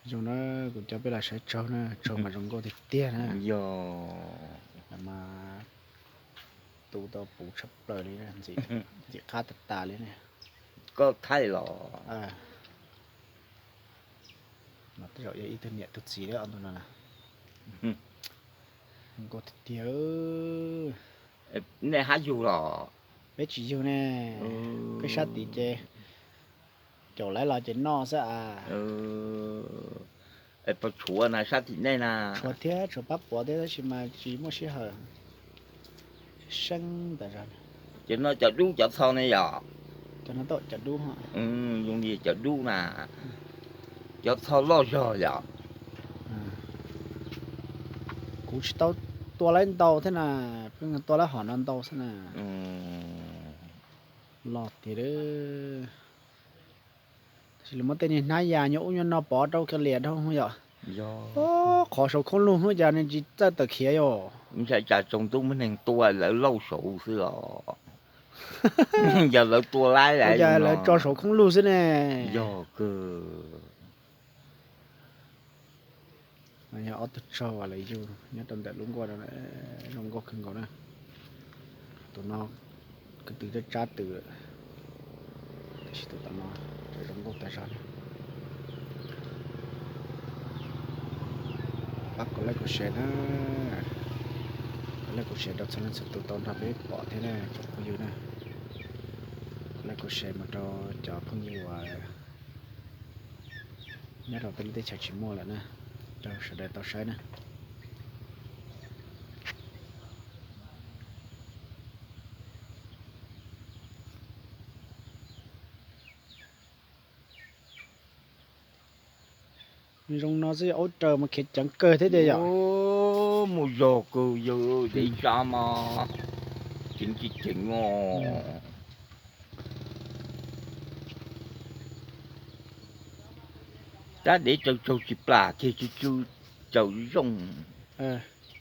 Zoo na, kuv coj peb los saib tsaug na, tsaug mas zoo nkauj tiag tiag na. Yog, mas tu tau puv tshaj plaws li, ntxim qab tas tas li ne. Koj thaij los? Mas tej zaum yog ib tug niam tug txiv lawm tus no na. Zoo nkauj tiag tiag. Nej hab yug los? Peb tsis yug ne, peb sab tid ces caum lawv los ces noj xwb a. Es puas tshuav na sab tim nej na? Tshuav thiab, tshuav pab puav thiab tab sis mas tsis muaj sij hawm seeb tas zog. Ces noj cov dub cov txho ne yom? Cov no tau cov dub. Zoo li cov dub na, cov txho loj zog yom? Kuv tsis tau tua lawv ntau thiab na, pheej tua lawv hom no ntau xwb na. Loj tiag. Tab sis lawv muab tej niag hnab yas nyob ub nyob no pov rau kiag liam dhau yom. Qhov saum khoob lug hnub cas nws tsis txawj tawm khiav yom? Ntshai cas tsaus ntuj muaj neeg tua lawv lauj saud xwb os. Yog lawv tua laib lawv tso saum khoob lug xwb ne. Yog kawg. Yog ob tug tsaug uas lawv yug nyob rau ntawm lub nkuaj no, zoo nkauj kawg nkaus na. Tus no ko tw tsab tsab tw, tab sis tus tom no zoo nkauj tas zog na. Pab kom like kom share na, kom like kom share rau txhua leej txhua tus tau nrog peb pom thiab na tsoom phooj ywg na. Kom like kom share mus rau cov phooj ywg uas nyob rau peb lub teb chaws tsis muaj lawm na, rau sawv daws tau saib na. Zoo no xwb yog aub raws mas khiav ceev kawg thiab tiag yom. Mus zog kawg yog dev tsab mas ceev tsis ceev os. Rab dev raws tsaug tsis plam kiag tsw tsw raws zoo.